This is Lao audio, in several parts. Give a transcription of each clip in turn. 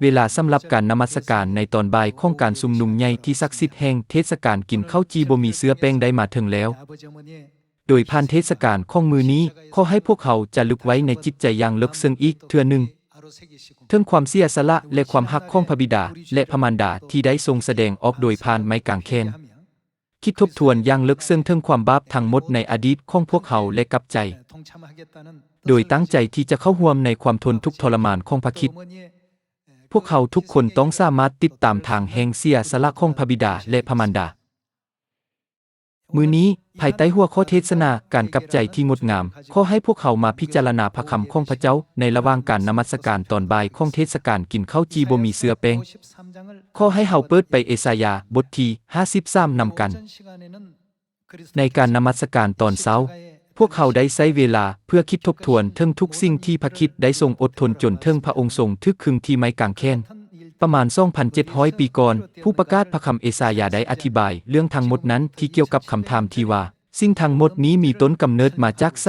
ເວລາສຳລັບການນະມັດສະການໃນຕອນບ່າຍຂອງການຊຸມນຸມໃຫຍ່ທີ່ສັກສິດແຫ່ງເທດສະການກິນເຂົ້າຈີ່ບໍ່ມີເຊື້ອແປ້ງໄດ້ມາເຖິງແລ້ວ. ໂດຍຜ່ານເທດສະການຂອງມື້ນີ້, ຂໍໃຫ້ພວກເຮົາຈາລຶກໄວ້ໃນຈິດໃຈຢ່າງເລິກເຊິ່ງອີກເທື່ອໜຶ່ງ ເຖິງຄວາມເສຍສະຫຼະ ແລະ ຄວາມຮັກຂອງພະບິດາ ແລະ ພະມານດາທີ່ໄດ້ຊົງສະແດງອອກໂດຍຜ່ານໄມ້ກາງແຂນ. ຄິດທົບທວນຢ່າງເລິກເຊິ່ງເຖິງຄວາມບາບທັງໝົດໃນອະດີດຂອງພວກເຮົາ ແລະ ກັບໃຈ ໂດຍຕັ້ງໃຈທີ່ຈະເຂົ້າຮ່ວມໃນຄວາມທົນທຸກທໍລະມານຂອງພະຄຣິດ. ພວກເຮົາທຸກຄົນຕ້ອງສາມາດຕິດຕາມທາງແຫ່ງເສຍສະຫຼະຂອງພະບິດາ ແລະ ພະມານດາ. ມື້ນີ້, ພາຍໃຕ້ຫົວຂໍ້ເທດສະໜາ ການກັບໃຈທີ່ງົດງາມ, ຂໍໃຫ້ພວກເຮົາມາພິຈາລະນາພະຄຳຂອງພະເຈົ້າໃນລະຫວ່າງການນະມັດສະການຕອນບ່າຍຂອງເທດສະການກິນເຂົ້າຈີ່ບໍ່ມີເຊື້ອແປ້ງ. ຂໍໃຫ້ເຮົາເປີດໄປເອສາຍາ ບົດທີຫ້າສິບສາມນຳກັນ. ໃນການນະມັດສະການຕອນເຊົ້າ, ພວກເຮົາໄດ້ໃຊ້ເວລາເພື່ອຄິດທົບທວນເຖິງທຸກສິ່ງທີ່ພະຄຣິດໄດ້ຊົງອົດທົນຈົນເຖິງພະອົງຊົງຖືກຄຶງທີ່ໄມ້ກາງແຂນ. ປະມານສອງພັນເຈັດຮ້ອຍປີກ່ອນ, ຜູ້ປະກາດພະຄຳເອສາຍາໄດ້ອະທິບາຍເລື່ອງທັງໝົດນັ້ນທີ່ກ່ຽວກັບຄຳຖາມທີ່ວ່າ, ສິ່ງທັງໝົດນີ້ມີຕົ້ນກຳເນີດມາຈາກໃສ?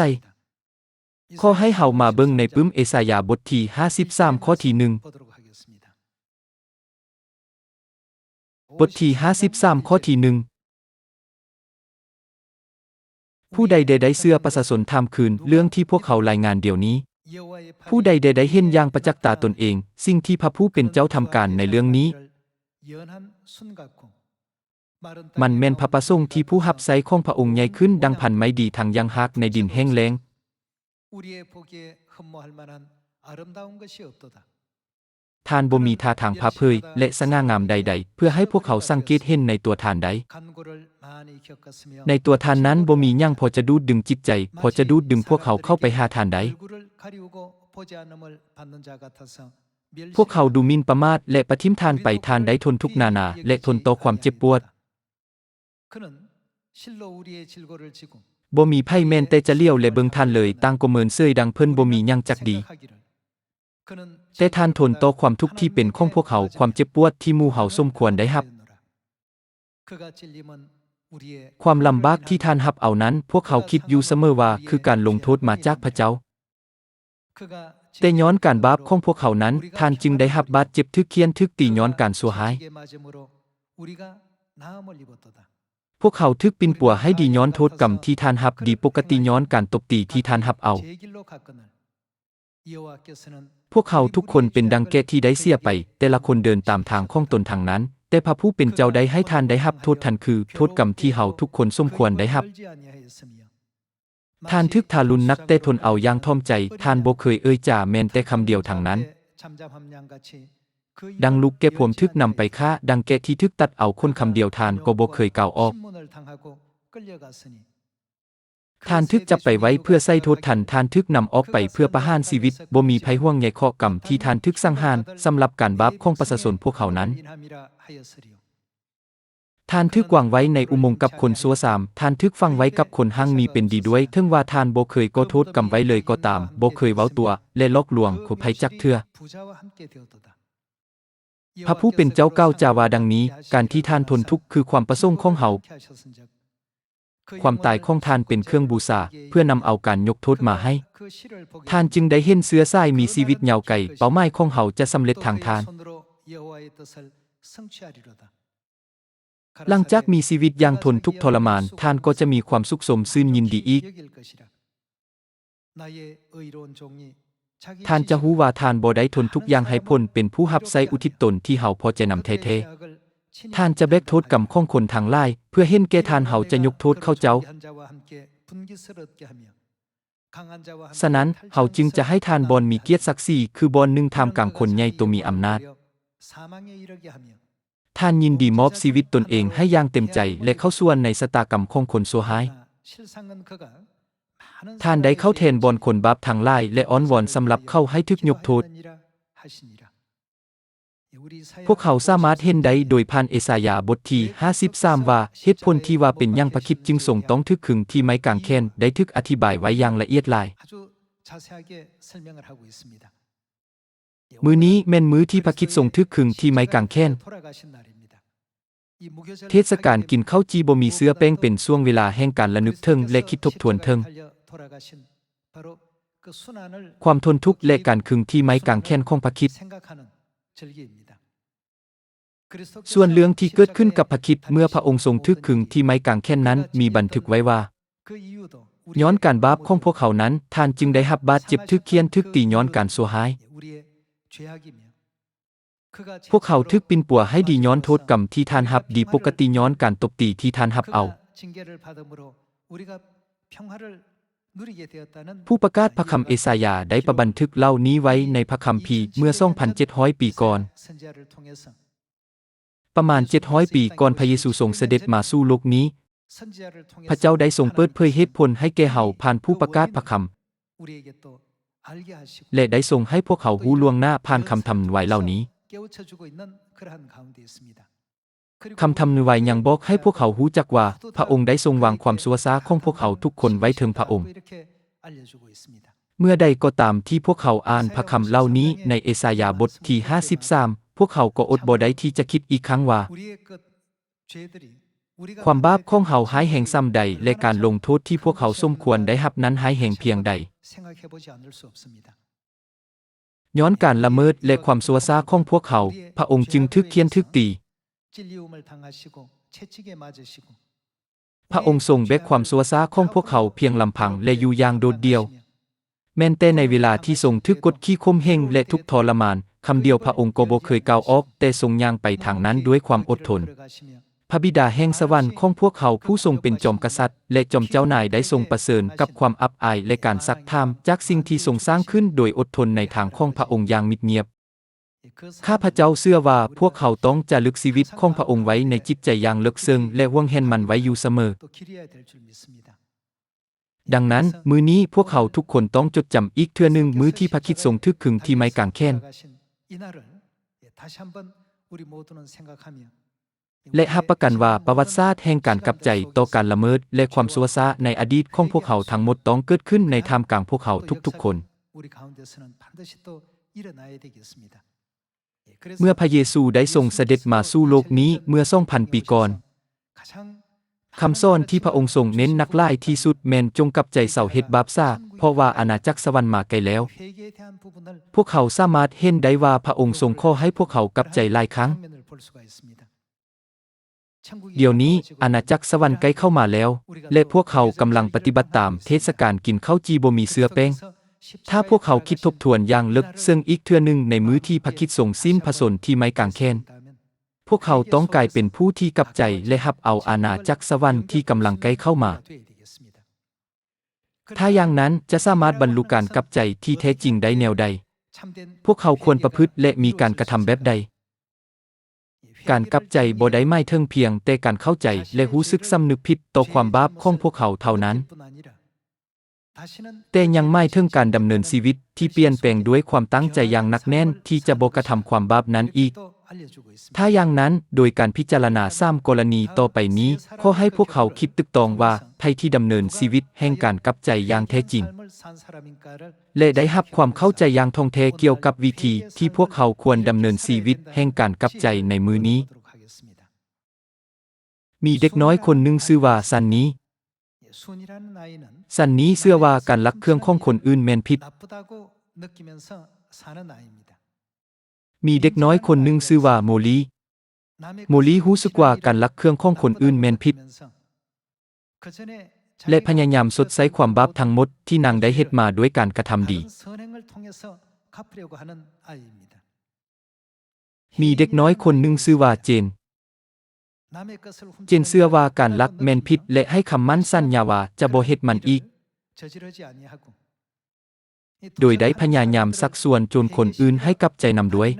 ຂໍໃຫ້ເຮົາມາເບິ່ງໃນປຶ້ມເອສາຍາບົດທີຫ້າສິບສາມ ຂໍ້ທີໜຶ່ງ. ບົດທີຫ້າສິບສາມ ຂໍ້ທີໜຶ່ງ. ຜູ້ໃດແດ່ໄດ້ເຊື່ອປະຊາຊົນຖາມຄືນເລື່ອງທີ່ພວກເຮົາລາຍງານດຽວນີ້? ຜູ້ໃດແດ່ໄດ້ເຫັນຢ່າງປະຈັກຕາຕົນເອງສິ່ງທີ່ພະຜູ້ເປັນເຈົ້າທຳການໃນເລື່ອງນີ້? ມັນແມ່ນພະປະສົງທີ່ຜູ້ຮັບໃຊ້ຂອງພະອົງໃຫຍ່ຂຶ້ນດັ່ງພັນໄມ້ດີທັງຢ່າງຮາກໃນດິນແຫ້ງແລ້ງ. ທ່ານບໍ່ມີທ່າທາງພາເຜີຍ ແລະ ສະຫງ່າງາມໃດໆ ເພື່ອໃຫ້ພວກເຮົາສັງເກດເຫັນໃນຕົວທ່ານໄດ້. ໃນຕົວທ່ານນັ້ນບໍ່ມີຫຍັງພໍຈະດູດດຶງຈິດໃຈ, ພໍຈະດູດດຶງພວກເຮົາເຂົ້າໄປຫາທ່ານໄດ້. ພວກເຮົາດູໝິ່ນປະໝາດ ແລະ ປະຖິ້ມທ່ານໄປ, ທ່ານໄດ້ທົນທຸກນານາ ແລະ ທົນຕໍ່ຄວາມເຈັບປວດ. ບໍ່ມີໃຜແມ່ນແຕ່ຈະຫຼຽວແລເບິ່ງທ່ານເລີຍ, ຕ່າງກໍເມີນເສີຍດັ່ງເພິ່ນບໍ່ມີຫຍັງຈັກດີ. ແຕ່ທ່ານທົນຕໍ່ຄວາມທຸກທີ່ເປັນຂອງພວກເຮົາ, ຄວາມເຈັບປວດທີ່ໝູ່ເຮົາສົມຄວນໄດ້ຮັບ. ຄວາມລຳບາກທີ່ທ່ານຮັບເອົານັ້ນ, ພວກເຮົາຄິດຢູ່ສະເໝີວ່າຄືການລົງໂທດມາຈາກພະເຈົ້າ. ແຕ່ຍ້ອນການບາບຂອງພວກເຮົານັ້ນ, ທ່ານຈຶ່ງໄດ້ຮັບບາດເຈັບ, ຖືກຂ້ຽນ, ຖືກຕີຍ້ອນການຊົ່ວຮ້າຍ. ພວກເຮົາຖືກປິ່ນປົວໃຫ້ດີຍ້ອນໂທດກຳທີ່ທ່ານຮັບ, ດີປົກກະຕິຍ້ອນການຕົບຕີທີ່ທ່ານຮັບເອົາ. ພວກເຮົາທຸກຄົນເປັນດັ່ງແກະທີ່ໄດ້ເສຍໄປ, ແຕ່ລະຄົນເດີນຕາມທາງຂອງຕົນທັງນັ້ນ, ແຕ່ພະຜູ້ເປັນເຈົ້າໄດ້ໃຫ້ທ່ານໄດ້ຮັບໂທດທັນ, ຄືໂທດກຳທີ່ເຮົາທຸກຄົນສົມຄວນໄດ້ຮັບ. ທ່ານຖືກທາລຸນໜັກແຕ່ທົນເອົາຢ່າງຖ່ອມໃຈ, ທ່ານບໍ່ເຄີຍເອີ່ຍຈາແມ່ນແຕ່ຄຳດຽວທັງນັ້ນ. ດັ່ງລູກແກະພວມຖືກນຳໄປຂ້າ, ດັ່ງແກະທີ່ຖືກຕັດເອົາຂົນ, ຄຳດຽວທ່ານກໍບໍ່ເຄີຍກ່າວອອກ. ທ່ານຖືກຈັບໄປໄວ້ເພື່ອໃສ່ໂທດທ່ານ, ທ່ານຖືກນຳອອກໄປເພື່ອປະຫານຊີວິດ, ບໍ່ມີໃຜຫ່ວງໃຍເຄາະກຳທີ່ທ່ານຖືກສັງຫານ, ສຳລັບການບາບຂອງປະຊາຊົນພວກເຮົານັ້ນ. ທ່ານຖືກວາງໄວ້ໃນອຸໂມງກັບຄົນຊົ່ວຊາມ, ທ່ານຖືກຝັງໄວ້ກັບຄົນຮັ່ງມີເປັນດີດ້ວຍ, ເຖິງວ່າທ່ານບໍ່ເຄີຍກໍ່ໂທດກຳໄວ້ເລີຍກໍຕາມ, ບໍ່ເຄີຍເວົ້າຕົວະ ແລະ ຫຼອກລວງຜູ້ໃຜຈັກເທື່ອ. ພະຜູ້ເປັນເຈົ້າກ່າວຈາວ່າດັ່ງນີ້, ການທີ່ທ່ານທົນທຸກຄືຄວາມປະສົງຂອງເຮົາ. ຄວາມຕາຍຂອງທ່ານເປັນເຄື່ອງບູຊາ ເພື່ອນຳເອົາການຍົກໂທດມາໃຫ້. ທ່ານຈຶ່ງໄດ້ເຫັນເຊື້ອສາຍມີຊີວິດຍາວໄກ, ເປົ້າໝາຍຂອງເຮົາຈະສຳເລັດທາງທ່ານ. ຫຼັງຈາກມີຊີວິດຢ່າງທົນທຸກທໍລະມານ, ທ່ານກໍຈະມີຄວາມສຸກຊົມຊື່ນຍິນດີອີກ. ທ່ານຈະຮູ້ວ່າທ່ານບໍ່ໄດ້ທົນທຸກຢ່າງໄຮ້ຜົນ, ເປັນຜູ້ຮັບໃຊ້ອຸທິດຕົນທີ່ເຮົາພໍໃຈນຳແທ້ໆ. ທ່ານຈະແບກໂທດກຳຂອງຄົນທັງຫຼາຍ, ເພື່ອເຫັນແກ່ທ່ານເຮົາຈະຍົກໂທດເຂົາເຈົ້າ. ສະນັ້ນ, ເຮົາຈຶ່ງຈະໃຫ້ທ່ານບ່ອນມີກຽດສັກສີ, ຄືບ່ອນໜຶ່ງທ່າມກາງຄົນໃຫຍ່ໂຕມີອຳນາດ. ທ່ານຍິນດີມອບຊີວິດຕົນເອງໃຫ້ຢ່າງເຕັມໃຈ ແລະ ເຂົ້າສ່ວນໃນຊະຕາກຳຂອງຄົນຊົ່ວຮ້າຍ. ທ່ານໄດ້ເຂົ້າແທນບ່ອນຄົນບາບທັງຫຼາຍ ແລະ ອ້ອນວອນສຳລັບເຂົາໃຫ້ຖືກຍົກໂທດ. ພວກເຮົາສາມາດເຫັນໄດ້ໂດຍຜ່ານເອສາຍາບົດທີຫ້າສິບສາມວ່າ ເຫດຜົນທີ່ວ່າເປັນຫຍັງພະຄຣິດຈຶ່ງຊົງຕ້ອງຖືກຄຶງທີ່ໄມ້ກາງແຂນ ໄດ້ຖືກອະທິບາຍໄວ້ຢ່າງລະອຽດຫຼາຍ. ມື້ນີ້ແມ່ນມື້ທີ່ພະຄຣິດຊົງຖືກຄຶງທີ່ໄມ້ກາງແຂນ. ເທດສະການກິນເຂົ້າຈີ່ບໍ່ມີເຊື້ອແປ້ງເປັນຊ່ວງເວລາແຫ່ງການລະນຶກເຖິງ ແລະ ຄິດທົບທວນເຖິງຄວາມທົນທຸກ ແລະ ການຄຶງທີ່ໄມ້ກາງແຂນຂອງພະຄຣິດ. ສ່ວນເລື່ອງທີ່ເກີດຂຶ້ນກັບພະຄຣິດເມື່ອພະອົງຊົງຖືກຂຶງທີ່ໄມ້ກາງແຂນນັ້ນ ມີບັນທຶກໄວ້ວ່າ, ຍ້ອນການບາບຂອງພວກເຮົານັ້ນ, ທ່ານຈຶ່ງໄດ້ຮັບບາດເຈັບ, ຖືກຂ້ຽນ, ຖືກຕີຍ້ອນການຊົ່ວຮ້າຍ. ພວກເຮົາຖືກປິ່ນປົວໃຫ້ດີຍ້ອນໂທດກຳທີ່ທ່ານຮັບ, ດີປົກກະຕິຍ້ອນການຕົບຕີທີ່ທ່ານຮັບເອົາ. ຜູ້ປະກາດພະຄຳເອສາຍາໄດ້ປະບັນທຶກເຫຼົ່ານີ້ໄວ້ໃນພະຄຳພີເມື່ອສອງພັນເຈັດຮ້ອຍປີກ່ອນ. ປະມານເຈັດຮ້ອຍປີກ່ອນພະເຢຊູຊົງສະເດັດມາສູ່ໂລກນີ້, ພະເຈົ້າໄດ້ຊົງເປີດເຜີຍເຫດຜົນໃຫ້ແກ່ເຮົາຜ່ານຜູ້ປະກາດພະຄຳ ແລະ ໄດ້ຊົງໃຫ້ພວກເຮົາຮູ້ລ່ວງໜ້າຜ່ານຄຳທຳນາຍເຫຼົ່ານີ້. ຄຳທຳນາຍຍັງບອກໃຫ້ພວກເຮົາຮູ້ຈັກວ່າ ພະອົງໄດ້ຊົງວາງຄວາມຊົ່ວຊ້າຂອງພວກເຮົາທຸກຄົນໄວ້ເທິງພະອົງ. ເມື່ອໃດກໍຕາມທີ່ພວກເຮົາອ່ານພະຄຳເຫຼົ່ານີ້ໃນເອສາຍາບົດທີຫ້າສິບສາມ, ພວກເຮົາກໍອົດບໍ່ໄດ້ທີ່ຈະຄິດອີກຄັ້ງວ່າ ຄວາມບາບຂອງເຮົາຮ້າຍແຮງສ່ຳໃດ ແລະ ການລົງໂທດທີ່ພວກເຮົາສົມຄວນໄດ້ຮັບນັ້ນຮ້າຍແຮງພຽງໃດ. ຍ້ອນການລະເມີດ ແລະ ຄວາມຊົ່ວຊ້າຂອງພວກເຮົາ, ພະອົງຈຶ່ງຖືກຂ້ຽນຖືກຕີ. ພະອົງຊົງແບກຄວາມຊົ່ວຊ້າຂອງພວກເຮົາພຽງລຳພັງ ແລະ ຢູ່ຢ່າງໂດດດ່ຽວ. ແມ່ນແຕ່ໃນເວລາທີ່ຊົງຖືກກົດຂີ່ຂົ່ມເຫງ ແລະ ທຸກທໍລະມານ, ຄຳດຽວພະອົງກໍບໍ່ເຄີຍກ່າວອອກ, ແຕ່ຊົງຍ່າງໄປທາງນັ້ນດ້ວຍຄວາມອົດທົນ. ພະບິດາແຫ່ງສະຫວັນຂອງພວກເຮົາ, ຜູ້ຊົງເປັນຈອມກະສັດ ແລະ ຈອມເຈົ້ານາຍ, ໄດ້ຊົງປະເຊີນກັບຄວາມອັບອາຍ ແລະ ການຊັກຖາມຈາກສິ່ງທີ່ຊົງສ້າງຂຶ້ນໂດຍອົດທົນໃນທາງຂອງພະອົງຢ່າງມິດງຽບ. ຂ້າພະເຈົ້າເຊື່ອວ່າພວກເຮົາຕ້ອງຈາລຶກຊີວິດຂອງພະອົງໄວ້ໃນຈິດໃຈຢ່າງເລິກເຊິ່ງ ແລະ ຫວງແຫນມັນໄວ້ຢູ່ສະເໝີ. ດັ່ງນັ້ນ, ມື້ນີ້ພວກເຮົາທຸກຄົນຕ້ອງຈົດຈຳອີກເທື່ອໜຶ່ງມື້ທີ່ພະຄຣິດຊົງຖືກຂຶງທີ່ໄມ້ກາງແຂນ ແລະ ຮັບປະກັນວ່າປະຫວັດສາດແຫ່ງການກັບໃຈຕໍ່ການລະເມີດ ແລະ ຄວາມຊົ່ວຊ້າໃນອະດີດຂອງພວກເຮົາທັງໝົດຕ້ອງເກີດຂຶ້ນໃນທ່າມກາງພວກເຮົາທຸກໆຄົນ. ເມື່ອພະເຢຊູໄດ້ຊົງສະເດັດມາສູ່ໂລກນີ້ເມື່ອສອງພັນປີກ່ອນ, ຄຳສອນທີ່ພະອົງຊົງເນັ້ນໜັກຫຼາຍທີ່ສຸດແມ່ນຈົ່ງກັບໃຈເຊົາເຮັດບາບຊາ, ເພາະວ່າອານາຈັກສະຫວັນມາໃກ້ແລ້ວ. ພວກເຮົາສາມາດເຫັນໄດ້ວ່າພະອົງຊົງຂໍໃຫ້ພວກເຮົາກັບໃຈຫຼາຍຄັ້ງ. ດຽວນີ້ອານາຈັກສະຫວັນໃກ້ເຂົ້າມາແລ້ວ, ແລະ ພວກເຮົາກຳລັງປະຕິບັດຕາມເທດສະການກິນເຂົ້າຈີ່ບໍ່ມີເຊື້ອແປ້ງ. ຖ້າພວກເຮົາຄິດທົບທວນຢ່າງເລິກເຊິ່ງອີກເທື່ອໜຶ່ງໃນມື້ທີ່ພະຄຣິດຊົງສິ້ນພະຊົນທີ່ໄມ້ກາງແຂນ, ພວກເຮົາຕ້ອງກາຍເປັນຜູ້ທີ່ກັບໃຈ ແລະ ຮັບເອົາອານາຈັກສະຫວັນທີ່ກຳລັງໃກ້ເຂົ້າມາ. ຖ້າຢ່າງນັ້ນຈະສາມາດບັນລຸການກັບໃຈທີ່ແທ້ຈິງໄດ້ແນວໃດ? ພວກເຮົາຄວນປະພຶດ ແລະ ມີການກະທຳແບບໃດ? ການກັບໃຈບໍ່ໄດ້ໝາຍເຖິງພຽງແຕ່ການເຂົ້າໃຈ ແລະ ຮູ້ສຶກສຳນຶກຜິດຕໍ່ຄວາມບາບຂອງພວກເຮົາເທົ່ານັ້ນ, ແຕ່ຍັງໝາຍເຖິງການດຳເນີນຊີວິດທີ່ປ່ຽນແປງດ້ວຍຄວາມຕັ້ງໃຈຢ່າງໜັກແໜ້ນທີ່ຈະບໍ່ກະທຳຄວາມບາບນັ້ນອີກ. ຖ້າຢ່າງນັ້ນ, ໂດຍການພິຈາລະນາສາມກໍລະນີຕໍ່ໄປນີ້, ຂໍໃຫ້ພວກເຮົາຄິດຕຶກຕອງວ່າ ໃຜທີ່ດຳເນີນຊີວິດແຫ່ງການກັບໃຈຢ່າງແທ້ຈິງ ແລະ ໄດ້ຮັບຄວາມເຂົ້າໃຈຢ່າງທ່ອງແທ້ກ່ຽວກັບວິທີທີ່ພວກເຮົາຄວນດຳເນີນຊີວິດແຫ່ງການກັບໃຈໃນມື້ນີ້. ມີເດັກນ້ອຍຄົນໜຶ່ງຊື່ວ່າຊັນນີ. ຊັນນີເຊື່ອວ່າການລັກເຄື່ອງຂອງຄົນອື່ນແມ່ນຜິດ. ມີເດັກນ້ອຍຄົນໜຶ່ງຊື່ວ່າໂມລີ. ໂມລີຮູ້ສຶກວ່າການລັກເຄື່ອງຂອງຄົນອື່ນແມ່ນຜິດ ແລະ ພະຍາຍາມຊົດໃຊ້ຄວາມບາບທັງໝົດທີ່ນາງໄດ້ເຮັດມາດ້ວຍການກະທຳດີ. ມີເດັກນ້ອຍຄົນໜຶ່ງຊື່ວ່າເຈນ. ເຈນເຊື່ອວ່າການລັກແມ່ນຜິດ ແລະ ໃຫ້ຄຳໝັ້ນສັນຍາວ່າຈະບໍ່ເຮັດມັນອີກ, ໂດຍໄດ້ພະຍາຍາມຊັກຊວນໂຈນຄົນອື່ນໃຫ້ກັບໃຈນຳດ້ວຍ.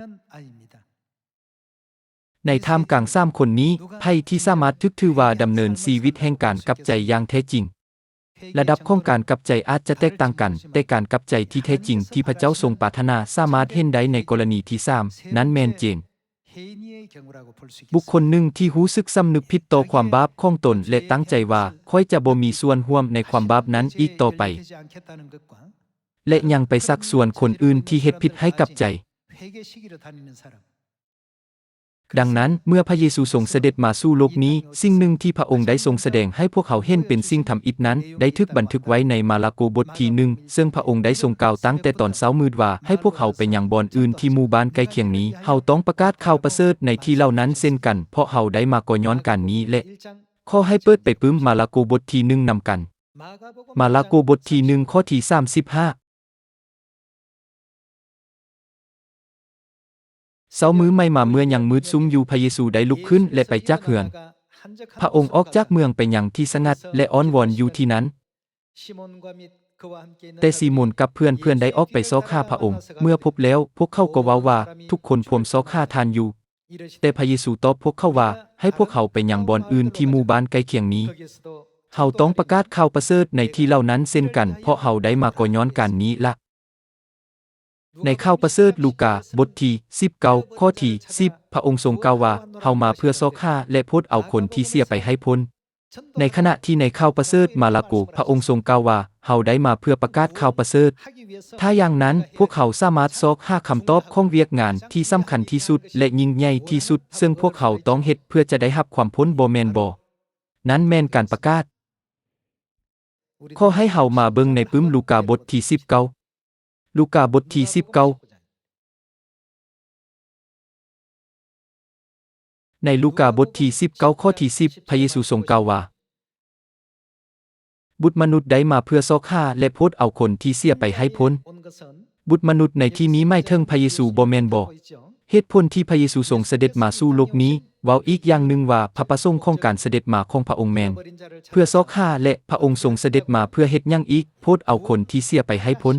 ໃນທ່າມກາງສາມຄົນນີ້, ໃຜທີ່ສາມາດຖືກຖືວ່າດຳເນີນຊີວິດແຫ່ງການກັບໃຈຢ່າງແທ້ຈິງ? ລະດັບຂອງການກັບໃຈອາດຈະແຕກຕ່າງກັນ, ແຕ່ການກັບໃຈທີ່ແທ້ຈິງທີ່ພະເຈົ້າຊົງປາດຖະໜາສາມາດເຫັນໄດ້ໃນກໍລະນີທີສາມ, ນັ້ນແມ່ນເຈນ. ບຸກຄົນໜຶ່ງທີ່ຮູ້ສຶກສຳນຶກຜິດຕໍ່ຄວາມບາບຂອງຕົນ ແລະ ຕັ້ງໃຈວ່າ ຂ້ອຍຈະບໍ່ມີສ່ວນຮ່ວມໃນຄວາມບາບນັ້ນອີກຕໍ່ໄປ ແລະ ຍັງໄປຊັກຊວນຄົນອື່ນທີ່ເຮັດຜິດໃຫ້ກັບໃຈ. ດັ່ງນັ້ນ, ເມື່ອພະເຢຊູຊົງສະເດັດມາສູ່ໂລກນີ້, ສິ່ງໜຶ່ງທີ່ພະອົງໄດ້ຊົງສະແດງໃຫ້ພວກເຮົາເຫັນເປັນສິ່ງທຳອິດນັ້ນ ໄດ້ຖືກບັນທຶກໄວ້ໃນມາລະໂກບົດທີໜຶ່ງ ເຊິ່ງພະອົງໄດ້ຊົງກ່າວຕັ້ງແຕ່ຕອນເຊົ້າມືດວ່າ, ໃຫ້ພວກເຮົາໄປຍັງບ່ອນອື່ນທີ່ໝູ່ບ້ານໃກ້ຄຽງນີ້, ເຮົາຕ້ອງປະກາດຂ່າວປະເສີດໃນທີ່ເຫຼົ່ານັ້ນເຊັ່ນກັນ, ເພາະເຮົາໄດ້ມາກໍຍ້ອນການນີ້ແຫຼະ. ຂໍໃຫ້ເປີດໄປປຶ້ມມາລະໂກບົດທີໜຶ່ງນຳກັນ. ມາລະໂກບົດທີໜຶ່ງ ຂໍ້ທີສາມສິບຫ້າ. ເຊົ້າມື້ໃໝ່ມາເມື່ອຍັງມືດຊຸ່ມຢູ່, ພະເຢຊູໄດ້ລຸກຂຶ້ນ ແລະ ໄປຈາກເຮືອນ. ພະອົງອອກຈາກເມືອງໄປຍັງທີ່ສະຫງັດ ແລະ ອ້ອນວອນຢູ່ທີ່ນັ້ນ. ແຕ່ຊີໂມນກັບເພື່ອນໆໄດ້ອອກໄປຊອກຫາພະອົງ. ເມື່ອພົບແລ້ວ, ພວກເຂົາກໍເວົ້າວ່າ, ທຸກຄົນພວມຊອກຫາທ່ານຢູ່. ແຕ່ພະເຢຊູຕອບພວກເຂົາວ່າ, ໃຫ້ພວກເຮົາໄປຍັງບ່ອນອື່ນທີ່ໝູ່ບ້ານໃກ້ຄຽງນີ້. ເຮົາຕ້ອງປະກາດຂ່າວປະເສີດໃນທີ່ເຫຼົ່ານັ້ນເຊັ່ນກັນ, ເພາະເຮົາໄດ້ມາກໍຍ້ອນການນີ້ລະ. ໃນຂ່າວປະເສີດລູກາ ບົດທີສິບເກົ້າ ຂໍ້ທີສິບ ພະອົງຊົງກ່າວວ່າ, ເຮົາມາເພື່ອຊອກຫາ ແລະ ໂພດເອົາຄົນທີ່ເສຍໄປໃຫ້ພົ້ນ. ໃນຂະນະທີ່ໃນຂ່າວປະເສີດມາລະໂກ, ພະອົງຊົງກ່າວວ່າ, ເຮົາໄດ້ມາເພື່ອປະກາດຂ່າວປະເສີດ. ຖ້າຢ່າງນັ້ນ, ພວກເຮົາສາມາດຊອກຫາຄຳຕອບຂອງວຽກງານທີ່ສຳຄັນທີ່ສຸດ ແລະ ຍິ່ງໃຫຍ່ທີ່ສຸດ ເຊິ່ງພວກເຮົາຕ້ອງເຮັດເພື່ອຈະໄດ້ຮັບຄວາມພົ້ນ, ບໍ່ແມ່ນບໍ? ນັ້ນແມ່ນການປະກາດ. ຂໍໃຫ້ເຮົາມາເບິ່ງໃນປຶ້ມລູກາບົດທີສິບເກົ້າ. ລູກາບົດທີສິບເກົ້າ. ໃນລູກາບົດທີສິບເກົ້າ ຂໍ້ທີສິບ ພະເຢຊູຊົງກ່າວວ່າ, ບຸດມະນຸດໄດ້ມາເພື່ອຊອກຫາ ແລະ ໂພດເອົາຄົນທີ່ເສຍໄປໃຫ້ພົ້ນ. ບຸດມະນຸດໃນທີ່ນີ້ໝາຍເຖິງພະເຢຊູ ບໍ່ແມ່ນບໍ? ເຫດຜົນທີ່ພະເຢຊູຊົງສະເດັດມາສູ່ໂລກນີ້ ເວົ້າອີກຢ່າງໜຶ່ງວ່າ ພະປະສົງຂອງການສະເດັດມາຂອງພະອົງແມ່ນ ເພື່ອຊອກຫາ ແລະ ພະອົງຊົງສະເດັດມາເພື່ອເຮັດຫຍັງອີກ? ໂພດເອົາຄົນທີ່ເສຍໄປໃຫ້ພົ້ນ.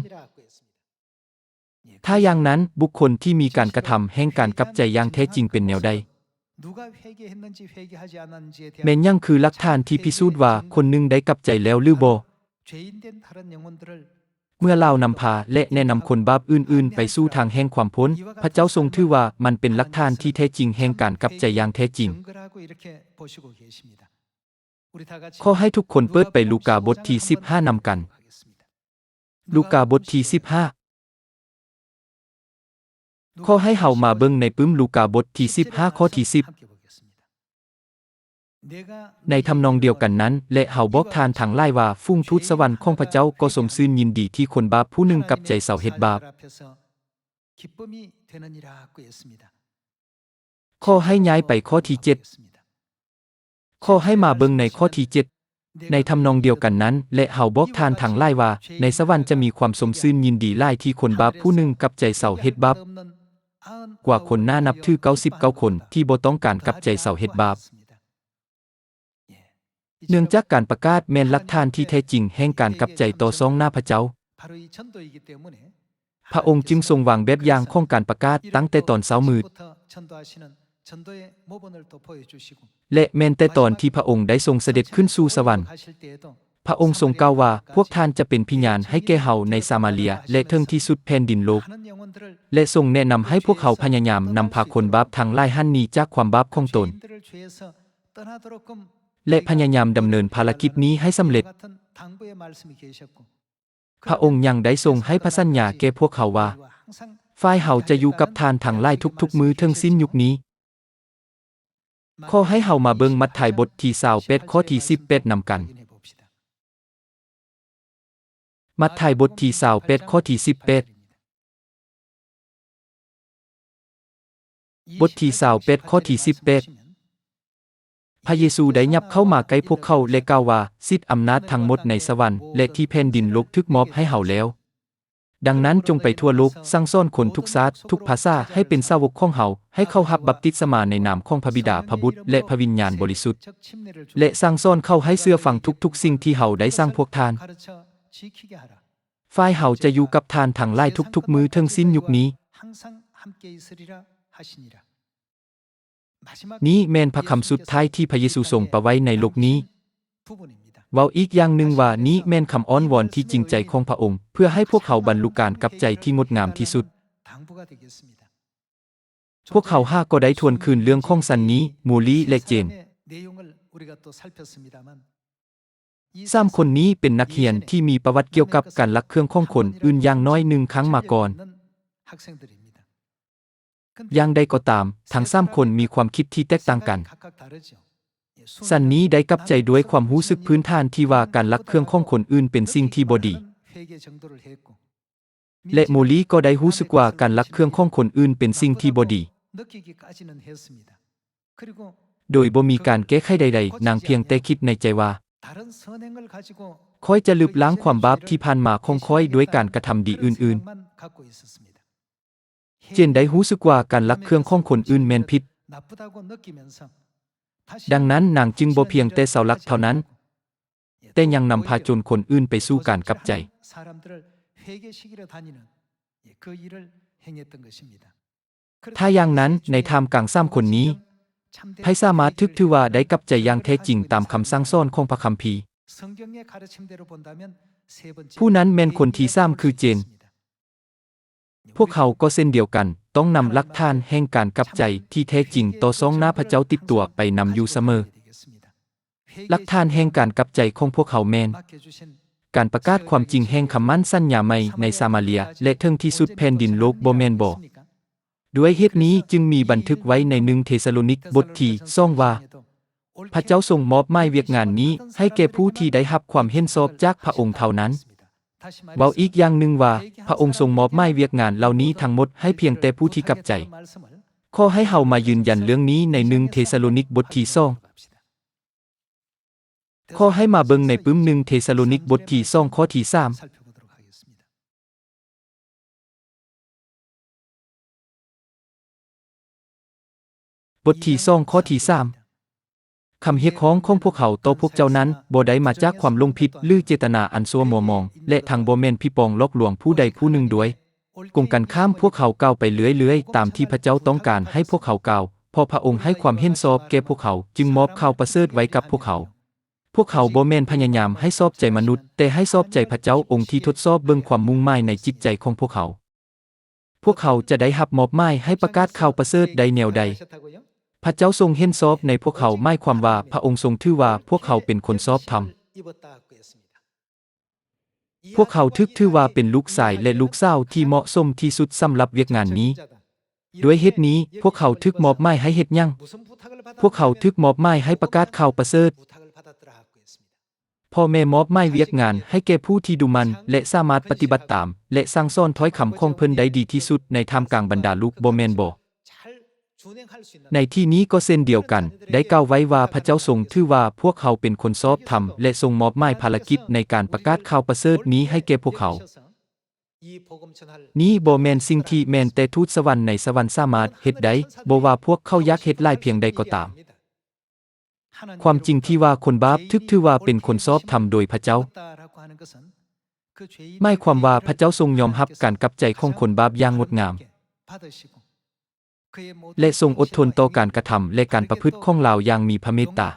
ຖ້າຢ່າງນັ້ນ, ບຸກຄົນທີ່ມີການກະທຳແຫ່ງການກັບໃຈຢ່າງແທ້ຈິງເປັນແນວໃດ? ແມ່ນຫຍັງຄືຫຼັກຖານທີ່ພິສູດວ່າຄົນໜຶ່ງໄດ້ກັບໃຈແລ້ວຫຼືບໍ່? ເມື່ອລາວນຳພາ ແລະ ແນະນຳຄົນບາບອື່ນໆໄປສູ່ທາງແຫ່ງຄວາມພົ້ນ, ພະເຈົ້າຊົງຖືວ່າມັນເປັນຫຼັກຖານທີ່ແທ້ຈິງແຫ່ງການກັບໃຈຢ່າງແທ້ຈິງ. ຂໍໃຫ້ທຸກຄົນເປີດໄປລູກາບົດທີສິບຫ້ານຳກັນ. ລູກາບົດທີສິບຫ້າ. ຂໍໃຫ້ເຮົາມາເບິ່ງໃນປຶ້ມລູກາບົດທີສິບຫ້າ ຂໍ້ທີສິບ. ໃນທຳນອງດຽວກັນນັ້ນ, ແລະ ເຮົາບອກທ່ານທັງຫຼາຍວ່າ, ຝູງທູດສະຫວັນຂອງພະເຈົ້າກໍຊົມຊື່ນຍິນດີທີ່ຄົນບາບຜູ້ໜຶ່ງກັບໃຈເຊົາເຮັດບາບ. ຂໍໃຫ້ຍ້າຍໄປຂໍ້ທີເຈັດ. ຂໍໃຫ້ມາເບິ່ງໃນຂໍ້ທີເຈັດ. ໃນທຳນອງດຽວກັນນັ້ນ, ແລະ ເຮົາບອກທ່ານທັງຫຼາຍວ່າ, ໃນສະຫວັນຈະມີຄວາມຊົມຊື່ນຍິນດີຫຼາຍທີ່ຄົນບາບຜູ້ໜຶ່ງກັບໃຈເຊົາເຮັດບາບ ກວ່າຄົນໜ້ານັບຖືເກົ້າສິບເກົ້າຄົນທີ່ບໍ່ຕ້ອງການກັບໃຈເຊົາເຮັດບາບ. ເນື່ອງຈາກການປະກາດແມ່ນຫຼັກຖານທີ່ແທ້ຈິງແຫ່ງການກັບໃຈຕໍ່ຊ່ອງໜ້າພະເຈົ້າ. ພະອົງຈຶ່ງຊົງວາງແບບຢ່າງຂອງການປະກາດຕັ້ງແຕ່ຕອນເຊົ້າມືດ ແລະ ແມ່ນແຕ່ຕອນທີ່ພະອົງໄດ້ຊົງສະເດັດຂຶ້ນສູ່ສະຫວັນ, ພະອົງຊົງກ່າວວ່າ, ພວກທ່ານຈະເປັນພະຍານໃຫ້ແກ່ເຮົາໃນສາມາເລຍ ແລະ ເຖິງທີ່ສຸດແຜ່ນດິນໂລກ, ແລະ ຊົງແນະນຳໃຫ້ພວກເຮົາພະຍາຍາມນຳພາຄົນບາບທັງຫຼາຍຫັ້ນໜີຈາກຄວາມບາບຂອງຕົນ ແລະ ພະຍາຍາມດຳເນີນພາລະກິດນີ້ໃຫ້ສຳເລັດ. ພະອົງຍັງໄດ້ຊົງໃຫ້ພະສັນຍາແກ່ພວກເຮົາວ່າ, ຝ່າຍເຮົາຈະຢູ່ກັບທ່ານທັງຫຼາຍທຸກໆມື້ເຖິງສິ້ນຍຸກນີ້. ຂໍໃຫ້ເຮົາມາເບິ່ງມັດທາຍບົດທີຊາວແປດ ຂໍ້ທີສິບແປດນຳກັນ. ມັດທາຍບົດທີຊາວແປດ ຂໍ້ທີສິບແປດ. ບົດທີຊາວແປດ ຂໍ້ທີສິບແປດ. ພະເຢຊູໄດ້ຫຍັບເຂົ້າມາໃກ້ພວກເຂົາ ແລະ ກ່າວວ່າ, ສິດອຳນາດທັງໝົດໃນສະຫວັນ ແລະ ທີ່ແຜ່ນດິນໂລກຖືກມອບໃຫ້ເຮົາແລ້ວ. ດັ່ງນັ້ນ, ຈົ່ງໄປທົ່ວໂລກ, ສັ່ງສອນຄົນທຸກຊາດ, ທຸກພາສາ, ໃຫ້ເປັນສາວົກຂອງເຮົາ, ໃຫ້ເຂົາຮັບບັບຕິສະມາໃນນາມຂອງພະບິດາ, ພະບຸດ ແລະ ພະວິນຍານບໍລິສຸດ, ແລະ ສັ່ງສອນເຂົາໃຫ້ເຊື່ອຟັງທຸກໆສິ່ງທີ່ເຮົາໄດ້ສັ່ງພວກທ່ານ. ຝ່າຍເຮົາຈະຢູ່ກັບທ່ານທັງຫຼາຍທຸກໆມື້ເຖິງສິ້ນຍຸກນີ້. ນີ້ແມ່ນພະຄຳສຸດທ້າຍທີ່ພະເຢຊູຊົງປະໄວ້ໃນໂລກນີ້. ເວົ້າອີກຢ່າງໜຶ່ງວ່າ, ນີ້ແມ່ນຄຳອ້ອນວອນທີ່ຈິງໃຈຂອງພະອົງ, ເພື່ອໃຫ້ພວກເຮົາບັນລຸການກັບໃຈທີ່ງົດງາມທີ່ສຸດ. ພວກເຮົາຫາກໍໄດ້ທວນຄືນເລື່ອງຂອງຊັນນີ, ໂມລີ ແລະ ເຈນ. ສາມຄົນນີ້ເປັນນັກຮຽນທີ່ມີປະຫວັດກ່ຽວກັບການລັກເຄື່ອງຂອງຄົນອື່ນຢ່າງໜ້ອຍໜຶ່ງຄັ້ງມາກ່ອນ. ຢ່າງໃດກໍຕາມ, ທັງສາມຄົນມີຄວາມຄິດທີ່ແຕກຕ່າງກັນ. ຊັ້ນນີ້ໄດ້ກັບໃຈດ້ວຍຄວາມຮູ້ສຶກພື້ນຖານທີ່ວ່າການລັກເຄື່ອງຂອງຄົນອື່ນເປັນສິ່ງທີ່ບໍ່ດີ ແລະ ໂມລີກໍໄດ້ຮູ້ສຶກວ່າການລັກເຄື່ອງຂອງຄົນອື່ນເປັນສິ່ງທີ່ບໍ່ດີ. ໂດຍບໍ່ມີການແກ້ໄຂໃດໆ, ນາງພຽງແຕ່ຄິດໃນໃຈວ່າ, ຂ້ອຍຈະລຶບລ້າງຄວາມບາບທີ່ຜ່ານມາຂອງຂ້ອຍດ້ວຍການກະທຳດີອື່ນໆ. ເຈນໄດ້ຮູ້ສຶກວ່າການລັກເຄື່ອງຂອງຄົນອື່ນແມ່ນຜິດ. ດັ່ງນັ້ນ, ນາງຈຶ່ງບໍ່ພຽງແຕ່ເຊົາລັກເທົ່ານັ້ນ, ແຕ່ຍັງນຳພາຈົນຄົນອື່ນໄປສູ່ການກັບໃຈ. ຖ້າຢ່າງນັ້ນ, ໃນທ່າມກາງສາມຄົນນີ້, ໃຜສາມາດຖືກຖືວ່າໄດ້ກັບໃຈຢ່າງແທ້ຈິງຕາມຄຳສັ່ງສອນຂອງພະຄຳພີ? ຜູ້ນັ້ນແມ່ນຄົນທີສາມຄືເຈນ. ພວກເຮົາກໍເຊັ່ນດຽວກັນ, ຕ້ອງນຳຫຼັກຖານແຫ່ງການກັບໃຈທີ່ແທ້ຈິງຕໍ່ຊ່ອງໜ້າພະເຈົ້າຕິດຕົວໄປນຳຢູ່ສະເໝີ. ຫຼັກຖານແຫ່ງການກັບໃຈຂອງພວກເຮົາແມ່ນການປະກາດຄວາມຈິງແຫ່ງຄຳໝັ້ນສັນຍາໃໝ່ໃນສາມາເລຍ ແລະ ເຖິງທີ່ສຸດແຜ່ນດິນໂລກ, ບໍ່ແມ່ນບໍ? ດ້ວຍເຫດນີ້ຈຶ່ງມີບັນທຶກໄວ້ໃນໜຶ່ງເທສະໂລນິກບົດທີສອງວ່າ, ພະເຈົ້າຊົງມອບໝາຍວຽກງານນີ້ໃຫ້ແກ່ຜູ້ທີ່ໄດ້ຮັບຄວາມເຫັນຊອບຈາກພະອົງເທົ່ານັ້ນ. ເວົ້າອີກຢ່າງໜຶ່ງວ່າ, ພະອົງຊົງມອບໝາຍວຽກງານເຫຼົ່ານີ້ທັງໝົດໃຫ້ພຽງແຕ່ຜູ້ທີ່ກັບໃຈ. ຂໍໃຫ້ເຮົາມາຢືນຢັນເລື່ອງນີ້ໃນໜຶ່ງເທສະໂລນິກບົດທີສອງ. ຂໍໃຫ້ມາເບິ່ງໃນປຶ້ມໜຶ່ງເທສະໂລນິກບົດທີສອງ ຂໍ້ທີສາມ. ບົດທີສອງ ຂໍ້ທີສາມ. ຄຳຮຽກຮ້ອງຂອງພວກເຮົາຕໍ່ພວກເຈົ້ານັ້ນ ບໍ່ໄດ້ມາຈາກຄວາມຫຼົງຜິດ ຫຼື ເຈດຕະນາອັນຊົ່ວມົວມອງ ແລະ ທັງບໍ່ແມ່ນຜີປອງຫຼອກລວງຜູ້ໃດຜູ້ໜຶ່ງດ້ວຍ. ກົງກັນຂ້າມ, ພວກເຮົາກ່າວໄປເລື້ອຍໆຕາມທີ່ພະເຈົ້າຕ້ອງການໃຫ້ພວກເຮົາກ່າວ, ເພາະພະອົງໃຫ້ຄວາມເຫັນຊອບແກ່ພວກເຮົາ, ຈຶ່ງມອບຂ່າວປະເສີດໄວ້ກັບພວກເຮົາ. ພວກເຮົາບໍ່ແມ່ນພະຍາຍາມໃຫ້ຊອບໃຈມະນຸດ, ແຕ່ໃຫ້ຊອບໃຈພະເຈົ້າອົງທີ່ທົດສອບເບິ່ງຄວາມມຸ່ງໝາຍໃນຈິດໃຈຂອງພວກເຮົາ. ພວກເຮົາຈະໄດ້ຮັບມອບໝາຍໃຫ້ປະກາດຂ່າວປະເສີດໄດ້ແນວໃດ? ພະເຈົ້າຊົງເຫັນຊອບໃນພວກເຮົາ, ໝາຍຄວາມວ່າພະອົງຊົງຖືວ່າພວກເຮົາເປັນຄົນຊອບທຳ. ພວກເຮົາຖືກຖືວ່າເປັນລູກຊາຍ ແລະ ລູກສາວທີ່ເໝາະສົມທີ່ສຸດສຳລັບວຽກງານນີ້. ດ້ວຍເຫດນີ້, ພວກເຮົາຖືກມອບໝາຍໃຫ້ເຮັດຫຍັງ? ພວກເຮົາຖືກມອບໝາຍໃຫ້ປະກາດຂ່າວປະເສີດ. ພໍ່ແມ່ມອບໝາຍວຽກງານໃຫ້ແກ່ຜູ້ທີ່ດຸໝັ່ນ ແລະ ສາມາດປະຕິບັດຕາມ ແລະ ສັ່ງສອນຖ້ອຍຄຳຂອງເພິ່ນໄດ້ດີທີ່ສຸດໃນທ່າມກາງບັນດາລູກ, ບໍ່ແມ່ນບໍ? ໃນທີ່ນີ້ກໍເຊັ່ນດຽວກັນ, ໄດ້ກ່າວໄວ້ວ່າພະເຈົ້າຊົງຖືວ່າພວກເຮົາເປັນຄົນຊອບທຳ ແລະ ຊົງມອບໝາຍພາລະກິດໃນການປະກາດຂ່າວປະເສີດນີ້ໃຫ້ແກ່ພວກເຮົາ. ນີ້ບໍ່ແມ່ນສິ່ງທີ່ແມ່ນແຕ່ທູດສະຫວັນໃນສະຫວັນສາມາດເຮັດໄດ້, ບໍ່ວ່າພວກເຂົາຢາກເຮັດຫຼາຍພຽງໃດກໍຕາມ. ຄວາມຈິງທີ່ວ່າຄົນບາບຖືກຖືວ່າເປັນຄົນຊອບທຳໂດຍພະເຈົ້າ, ໝາຍຄວາມວ່າພະເຈົ້າຊົງຍອມຮັບການກັບໃຈຂອງຄົນບາບຢ່າງງົດງາມ ແລະ ຊົງອົດທົນຕໍ່ການກະທຳ ແລະ ການປະພຶດຂອງລາວຢ່າງມີພະເມດຕາ.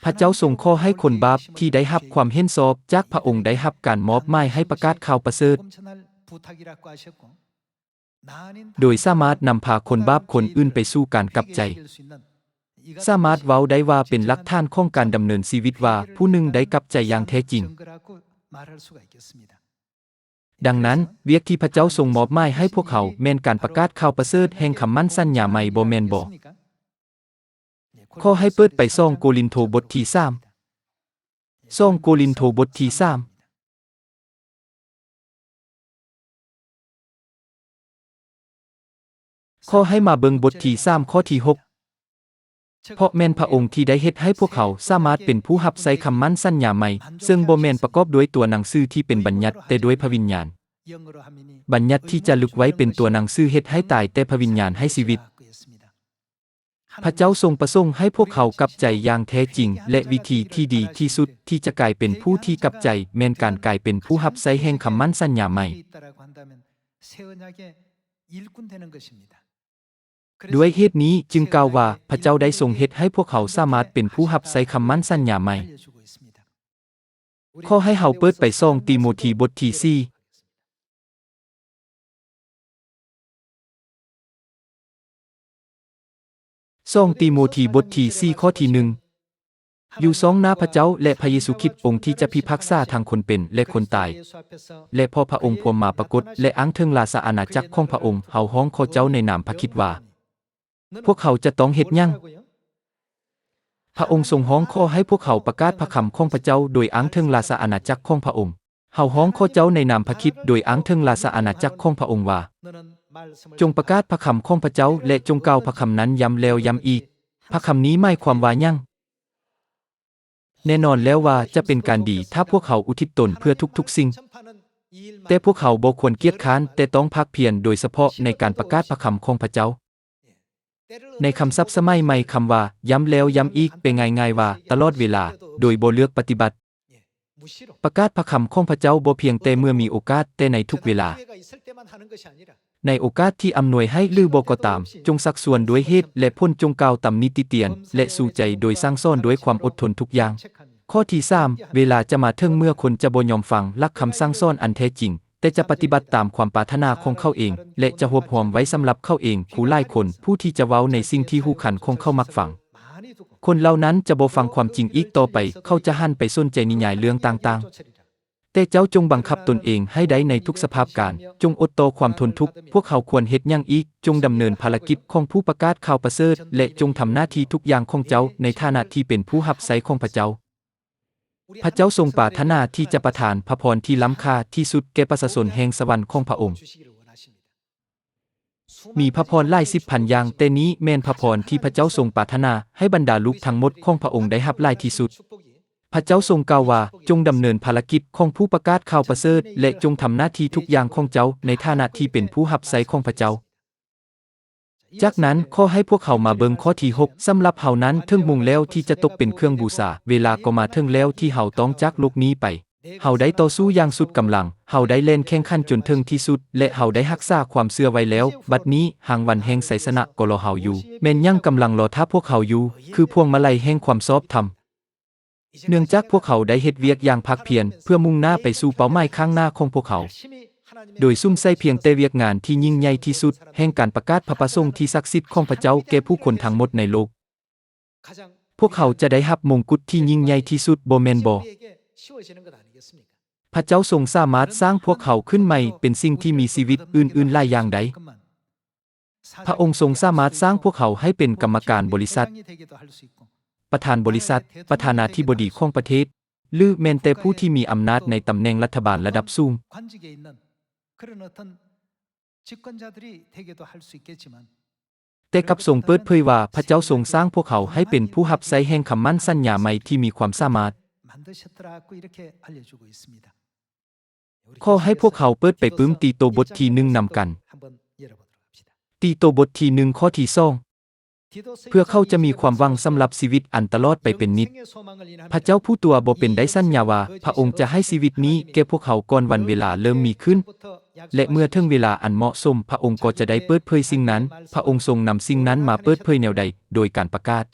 ພະເຈົ້າຊົງຂໍໃຫ້ຄົນບາບທີ່ໄດ້ຮັບຄວາມເຫັນຊອບຈາກພະອົງໄດ້ຮັບການມອບໝາຍໃຫ້ປະກາດຂ່າວປະເສີດ. ໂດຍສາມາດນຳພາຄົນບາບຄົນອື່ນໄປສູ່ການກັບໃຈ. ສາມາດເວົ້າໄດ້ວ່າເປັນຫຼັກຖານຂອງການດຳເນີນຊີວິດວ່າຜູ້ໜຶ່ງໄດ້ກັບໃຈຢ່າງແທ້ຈິງ. ດັ່ງນັ້ນ, ວຽກທີ່ພະເຈົ້າຊົງມອບໝາຍໃຫ້ພວກເຮົາແມ່ນການປະກາດຂ່າວປະເສີດແຫ່ງຄຳໝັ້ນສັນຍາໃໝ່, ບໍ່ແມ່ນບໍ? ຂໍໃຫ້ເປີດໄປສອງໂກລິນໂທບົດທີສາມ. ສອງໂກລິນໂທບົດທີສາມ. ຂໍໃຫ້ມາເບິ່ງບົດທີສາມ ຂໍ້ທີຫົກ. ເພາະແມ່ນພະອົງທີ່ໄດ້ເຮັດໃຫ້ພວກເຮົາສາມາດເປັນຜູ້ຮັບໃຊ້ຄຳໝັ້ນສັນຍາໃໝ່, ເຊິ່ງບໍ່ແມ່ນປະກອບດ້ວຍຕົວໜັງສືທີ່ເປັນບັນຍັດ, ແຕ່ດ້ວຍພະວິນຍານ. ບັນຍັດທີ່ຈາລຶກໄວ້ເປັນຕົວໜັງສືເຮັດໃຫ້ຕາຍ, ແຕ່ພະວິນຍານໃຫ້ຊີວິດ. ພະເຈົ້າຊົງປະສົງໃຫ້ພວກເຮົາກັບໃຈຢ່າງແທ້ຈິງ, ແລະ ວິທີທີ່ດີທີ່ສຸດທີ່ຈະກາຍເປັນຜູ້ທີ່ກັບໃຈ ແມ່ນການກາຍເປັນຜູ້ຮັບໃຊ້ແຫ່ງຄຳໝັ້ນສັນຍາໃໝ່. ດ້ວຍເຫດນີ້ຈຶ່ງກ່າວວ່າ ພະເຈົ້າໄດ້ຊົງເຮັດໃຫ້ພວກເຮົາສາມາດເປັນຜູ້ຮັບໃຊ້ຄຳໝັ້ນສັນຍາໃໝ່. ຂໍໃຫ້ເຮົາເປີດໄປສອງຕີໂມທີບົດທີສີ່. ສອງຕີໂມທີບົດທີສີ່ ຂໍ້ທີໜຶ່ງ. ຢູ່ສອງໜ້າພະເຈົ້າ ແລະ ພະເຢຊູຄຣິດ ອົງທີ່ຈະພິພາກສາທັງຄົນເປັນ ແລະ ຄົນຕາຍ ແລະ ພໍພະອົງພວມມາປາກົດ ແລະ ອ້າງເຖິງລາຊາອານາຈັກຂອງພະອົງ, ເຮົາຮ້ອງຂໍເຈົ້າໃນນາມພະຄຣິດວ່າ ພວກເຂົາຈະຕ້ອງເຮັດຫຍັງ? ພະອົງຊົງຮ້ອງຂໍໃຫ້ພວກເຮົາປະກາດພະຄຳຂອງພະເຈົ້າໂດຍອ້າງເຖິງລາຊາອານາຈັກຂອງພະອົງ. ເຮົາຮ້ອງຂໍເຈົ້າໃນນາມພະຄຣິດໂດຍອ້າງເຖິງລາຊາອານາຈັກຂອງພະອົງວ່າ, ຈົ່ງປະກາດພະຄຳຂອງພະເຈົ້າ ແລະ ຈົ່ງກ່າວພະຄຳນັ້ນຢ້ຳແລ້ວຢ້ຳອີກ. ພະຄຳນີ້ໝາຍຄວາມວ່າຫຍັງ? ແນ່ນອນແລ້ວວ່າຈະເປັນການດີຖ້າພວກເຮົາອຸທິດຕົນເພື່ອທຸກໆສິ່ງ, ແຕ່ພວກເຮົາບໍ່ຄວນກຽດຄ້ານ, ແຕ່ຕ້ອງພາກພຽນ, ໂດຍສະເພາະໃນການປະກາດພະຄຳຂອງພະເຈົ້າ. ໃນຄຳສັບສະໄໝໃໝ່, ຄຳວ່າຢ້ຳແລ້ວຢ້ຳອີກ ແປງ່າຍໆວ່າຕະຫຼອດເວລາ, ໂດຍບໍ່ເລືອກປະຕິບັດ. ປະກາດພະຄຳຂອງພະເຈົ້າບໍ່ພຽງແຕ່ເມື່ອມີໂອກາດ, ແຕ່ໃນທຸກເວລາ. ໃນໂອກາດທີ່ອຳນວຍໃຫ້ຫຼືບໍ່ກໍຕາມ, ຈົ່ງຊັກຊວນດ້ວຍເຫດ ແລະ ຜົນ, ຈົ່ງກ່າວຕຳໜິຕິຕຽນ ແລະ ຊູໃຈ, ໂດຍສັ່ງສອນດ້ວຍຄວາມອົດທົນທຸກຢ່າງ. ຂໍ້ທີສາມ, ເວລາຈະມາເຖິງເມື່ອຄົນຈະບໍ່ຍອມຟັງຫຼັກຄຳສັ່ງສອນອັນແທ້ຈິງ, ແຕ່ຈະປະຕິບັດຕາມຄວາມປາດຖະໜາຂອງເຂົາເອງ ແລະ ຈະຮວບຮວມໄວ້ສຳລັບເຂົາເອງຜູ້ຫຼາຍຄົນ, ຜູ້ທີ່ຈະເວົ້າໃນສິ່ງທີ່ຫູຄັນຂອງເຂົາມັກຟັງ. ຄົນເຫຼົ່ານັ້ນຈະບໍ່ຟັງຄວາມຈິງອີກຕໍ່ໄປ, ເຂົາຈະຫັນໄປສົນໃຈນິຍາຍເລື່ອງຕ່າງໆ. ແຕ່ເຈົ້າຈົ່ງບັງຄັບຕົນເອງໃຫ້ໄດ້ໃນທຸກສະພາບການ, ຈົ່ງອົດຕໍ່ຄວາມທົນທຸກ. ພວກເຮົາຄວນເຮັດຫຍັງອີກ? ຈົ່ງດຳເນີນພາລະກິດຂອງຜູ້ປະກາດຂ່າວປະເສີດ ແລະ ຈົ່ງທຳໜ້າທີ່ທຸກຢ່າງຂອງເຈົ້າໃນຖານະທີ່ເປັນຜູ້ຮັບໃຊ້ຂອງພະເຈົ້າ. ພະເຈົ້າຊົງປາດຖະໜາທີ່ຈະປະທານພະພອນທີ່ລ້ຳຄ່າທີ່ສຸດແກ່ປະຊາຊົນແຫ່ງສະຫວັນຂອງພະອົງ. ມີພະພອນຫຼາຍສິບພັນຢ່າງ, ແຕ່ນີ້ແມ່ນພະພອນທີ່ພະເຈົ້າຊົງປາດຖະໜາໃຫ້ບັນດາລູກທັງໝົດຂອງພະອົງໄດ້ຮັບຫຼາຍທີ່ສຸດ. ພະເຈົ້າຊົງກ່າວວ່າ, ຈົ່ງດຳເນີນພາລະກິດຂອງຜູ້ປະກາດຂ່າວປະເສີດ ແລະ ຈົ່ງທຳໜ້າທີ່ທຸກຢ່າງຂອງເຈົ້າໃນຖານະທີ່ເປັນຜູ້ຮັບໃຊ້ຂອງພະເຈົ້າ. ຈາກນັ້ນ, ຂໍໃຫ້ພວກເຮົາມາເບິ່ງຂໍ້ທີຫົກ, ສຳລັບເຮົານັ້ນເຖິງໂມງແລ້ວທີ່ຈະຕົກເປັນເຄື່ອງບູຊາ, ເວລາກໍມາເຖິງແລ້ວທີ່ເຮົາຕ້ອງຈາກໂລກນີ້ໄປ. ເຮົາໄດ້ຕໍ່ສູ້ຢ່າງສຸດກຳລັງ, ເຮົາໄດ້ແລ່ນແຂ່ງຂັນຈົນເຖິງທີ່ສຸດ ແລະ ເຮົາໄດ້ຮັກສາຄວາມເຊື່ອໄວ້ແລ້ວ. ບັດນີ້, ຮາງວັນແຫ່ງໄຊຊະນະກໍລໍເຮົາຢູ່. ແມ່ນຫຍັງກຳລັງລໍຖ້າພວກເຮົາຢູ່? ຄືພວງມາໄລແຫ່ງຄວາມຊອບທຳ. ເນື່ອງຈາກພວກເຮົາໄດ້ເຮັດວຽກຢ່າງພາກພຽນເພື່ອມຸ່ງໜ້າໄປສູ່ເປົ້າໝາຍຂ້າງໜ້າຂອງພວກເຮົາ, ໂດຍສຸມໃສ່ພຽງແຕ່ວຽກງານທີ່ຍິ່ງໃຫຍ່ທີ່ສຸດແຫ່ງການປະກາດພະປະສົງທີ່ສັກສິດຂອງພະເຈົ້າແກ່ຜູ້ຄົນທັງໝົດໃນໂລກ. ພວກເຮົາຈະໄດ້ຮັບມົງກຸດທີ່ຍິ່ງໃຫຍ່ທີ່ສຸດ, ບໍ່ແມ່ນບໍ? ພະເຈົ້າຊົງສາມາດສ້າງພວກເຮົາຂຶ້ນໃໝ່ເປັນສິ່ງທີ່ມີຊີວິດອື່ນໆຫຼາຍຢ່າງໃດ? ພະອົງຊົງສາມາດສ້າງພວກເຮົາໃຫ້ເປັນກຳມະການບໍລິສັດ, ປະທານບໍລິສັດ, ປະທານາທິບໍດີຂອງປະເທດ, ຫຼື ແມ່ນແຕ່ຜູ້ທີ່ມີອຳນາດໃນຕຳແໜ່ງລັດຖະບານລະດັບສູງ. ແຕ່ກັບຊົງເປີດເຜີຍວ່າ ພະເຈົ້າຊົງສ້າງພວກເຮົາໃຫ້ເປັນຜູ້ຮັບໃຊ້ແຫ່ງຄຳໝັ້ນສັນຍາໃໝ່ທີ່ມີຄວາມສາມາດ. ຂໍໃຫ້ພວກເຮົາເປີດໄປປຶ້ມຕີໂຕບົດທີໜຶ່ງນຳກັນ. ຕີໂຕບົດທີໜຶ່ງ ຂໍ້ທີສອງ. ເພື່ອເຂົາຈະມີຄວາມຫວັງສຳລັບຊີວິດອັນຕະຫຼອດໄປເປັນນິດ. ພະເຈົ້າຜູ້ຕົວະບໍ່ເປັນໄດ້ສັນຍາວ່າ ພະອົງຈະໃຫ້ຊີວິດນີ້ແກ່ພວກເຮົາກ່ອນວັນເວລາເລີ່ມມີຂຶ້ນ, ແລະ ເມື່ອເຖິງເວລາອັນເໝາະສົມ, ພະອົງກໍຈະໄດ້ເປີດເຜີຍສິ່ງນັ້ນ. ພະອົງຊົງນຳສິ່ງນັ້ນມາເປີດເຜີຍແນວໃດ? ໂດຍການປະກາດ.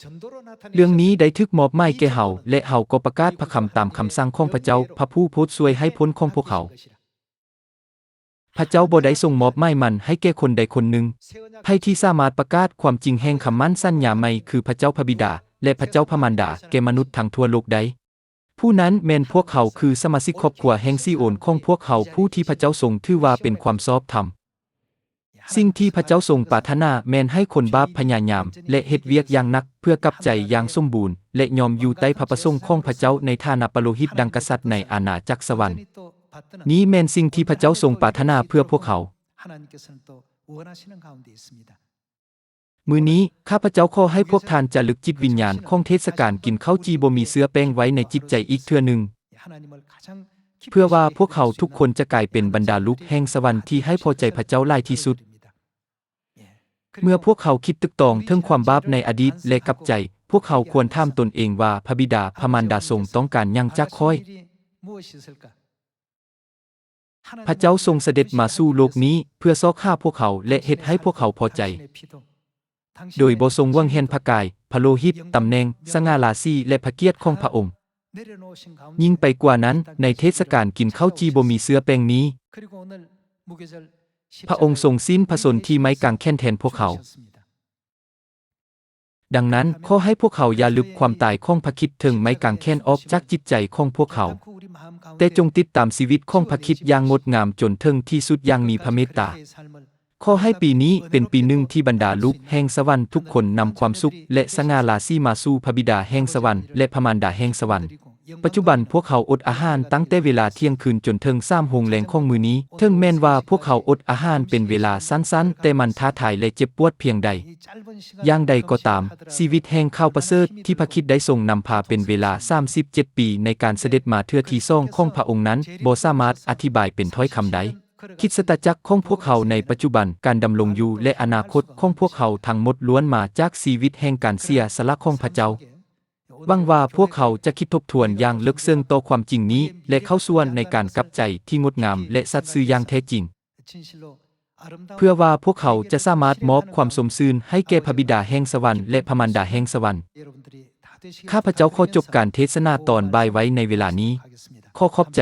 ເລື່ອງນີ້ໄດ້ຖືກມອບໝາຍແກ່ເຮົາ, ແລະ ເຮົາກໍປະກາດພະຄຳຕາມຄຳສັ່ງຂອງພະເຈົ້າ, ພະຜູ້ໂພດຊ່ວຍໃຫ້ພົ້ນຂອງພວກເຮົາ. ພະເຈົ້າບໍ່ໄດ້ຊົງມອບໝາຍມັນໃຫ້ແກ່ຄົນໃດຄົນໜຶ່ງ. ໃຜທີ່ສາມາດປະກາດຄວາມຈິງແຫ່ງຄຳໝັ້ນສັນຍາໃໝ່ ຄືພະເຈົ້າພະບິດາ ແລະ ພະເຈົ້າພະມານດາ ແກ່ມະນຸດທັງທົ່ວໂລກໄດ້, ຜູ້ນັ້ນແມ່ນພວກເຮົາ, ຄືສະມາຊິກຄອບຄົວແຫ່ງຊີໂອນຂອງພວກເຮົາ, ຜູ້ທີ່ພະເຈົ້າຊົງຖືວ່າເປັນຄວາມຊອບທຳ. ສິ່ງທີ່ພະເຈົ້າຊົງປາດຖະໜາແມ່ນໃຫ້ຄົນບາບພະຍາຍາມ ແລະ ເຮັດວຽກຢ່າງໜັກເພື່ອກັບໃຈຢ່າງສົມບູນ ແລະ ຍອມຢູ່ໃຕ້ພະປະສົງຂອງພະເຈົ້າໃນຖານະປະໂລຫິດດັ່ງກະສັດໃນອານາຈັກສະຫວັນ. ນີ້ແມ່ນສິ່ງທີ່ພະເຈົ້າຊົງປາດຖະໜາເພື່ອພວກເຮົາ. ມື້ນີ້, ຂ້າພະເຈົ້າຂໍໃຫ້ພວກທ່ານຈາລຶກຈິດວິນຍານຂອງເທດສະການກິນເຂົ້າຈີ່ບໍ່ມີເຊື້ອແປ້ງໄວ້ໃນຈິດໃຈອີກເທື່ອໜຶ່ງ, ເພື່ອວ່າພວກເຮົາທຸກຄົນຈະກາຍເປັນບັນດາລູກແຫ່ງສະຫວັນທີ່ໃຫ້ພໍໃຈພະເຈົ້າຫຼາຍທີ່ສຸດ. ເມື່ອພວກເຮົາຄິດຕຶກຕອງເຖິງຄວາມບາບໃນອະດີດ ແລະ ກັບໃຈ, ພວກເຮົາຄວນຖາມຕົນເອງວ່າ ພະບິດາພະມານດາຊົງຕ້ອງການຫຍັງຈາກຂ້ອຍ? ພະເຈົ້າຊົງສະເດັດມາສູ່ໂລກນີ້ເພື່ອຊອກຫາພວກເຮົາ ແລະ ເຮັດໃຫ້ພວກເຮົາພໍໃຈ, ໂດຍບໍ່ຊົງຫວງແຫນພະກາຍ, ພະໂລຫິດ, ຕຳແໜ່ງ, ສະຫງ່າລາສີ ແລະ ພະກຽດຂອງພະອົງ. ຍິ່ງໄປກວ່ານັ້ນ, ໃນເທດສະການກິນເຂົ້າຈີ່ບໍ່ມີເຊື້ອແປ້ງນີ້, ພະອົງຊົງສິ້ນພະຊົນທີ່ໄມ້ກາງແຂນແທນພວກເຮົາ. ດັ່ງນັ້ນ, ຂໍໃຫ້ພວກເຮົາຢ່າລຶບຄວາມຕາຍຂອງພະຄຣິດເທິງໄມ້ກາງແຂນອອກຈາກຈິດໃຈຂອງພວກເຮົາ, ແຕ່ຈົ່ງຕິດຕາມຊີວິດຂອງພະຄຣິດຢ່າງງົດງາມຈົນເຖິງທີ່ສຸດຢ່າງມີພະເມດຕາ. ຂໍໃຫ້ປີນີ້ເປັນປີໜຶ່ງທີ່ບັນດາລູກແຫ່ງສະຫວັນທຸກຄົນນຳຄວາມສຸກ ແລະ ສະຫງ່າລາສີມາສູ່ພະບິດາແຫ່ງສະຫວັນ ແລະ ພະມານດາແຫ່ງສະຫວັນ. ປັດຈຸບັນພວກເຮົາອົດອາຫານຕັ້ງແຕ່ເວລາທ່ຽງຄືນຈົນເຖິງສາມໂມງແລງຂອງມື້ນີ້. ເຖິງແມ່ນວ່າພວກເຮົາອົດອາຫານເປັນເວລາສັ້ນໆ, ແຕ່ມັນທ້າທາຍ ແລະ ເຈັບປວດພຽງໃດ. ຢ່າງໃດກໍຕາມ, ຊີວິດແຫ່ງຂ່າວປະເສີດທີ່ພະຄຣິດໄດ້ຊົງນຳພາເປັນເວລາສາມສິບເຈັດປີໃນການສະເດັດມາເທື່ອທີສອງຂອງພະອົງນັ້ນ ບໍ່ສາມາດອະທິບາຍເປັນຖ້ອຍຄຳໄດ້. ຄຣິສຕະຈັກຂອງພວກເຮົາໃນປັດຈຸບັນ, ການດຳລົງຢູ່ ແລະ ອະນາຄົດຂອງພວກເຮົາທັງໝົດລ້ວນມາຈາກຊີວິດແຫ່ງການເສຍສະຫຼະຂອງພະເຈົ້າ. ຫວັງວ່າພວກເຮົາຈະຄິດທົບທວນຢ່າງເລິກເຊິ່ງຕໍ່ຄວາມຈິງນີ້ ແລະ ເຂົ້າສ່ວນໃນການກັບໃຈທີ່ງົດງາມ ແລະ ສັດຊື່ຢ່າງແທ້ຈິງ, ເພື່ອວ່າພວກເຮົາຈະສາມາດມອບຄວາມຊົມຊື່ນໃຫ້ແກ່ພະບິດາແຫ່ງສະຫວັນ ແລະ ພະມານດາແຫ່ງສະຫວັນ. ຂ້າພະເຈົ້າຂໍຈົບການເທດສະໜາຕອນບ່າຍໄວ້ໃນເວລານີ້. ຂໍຂອບໃຈ.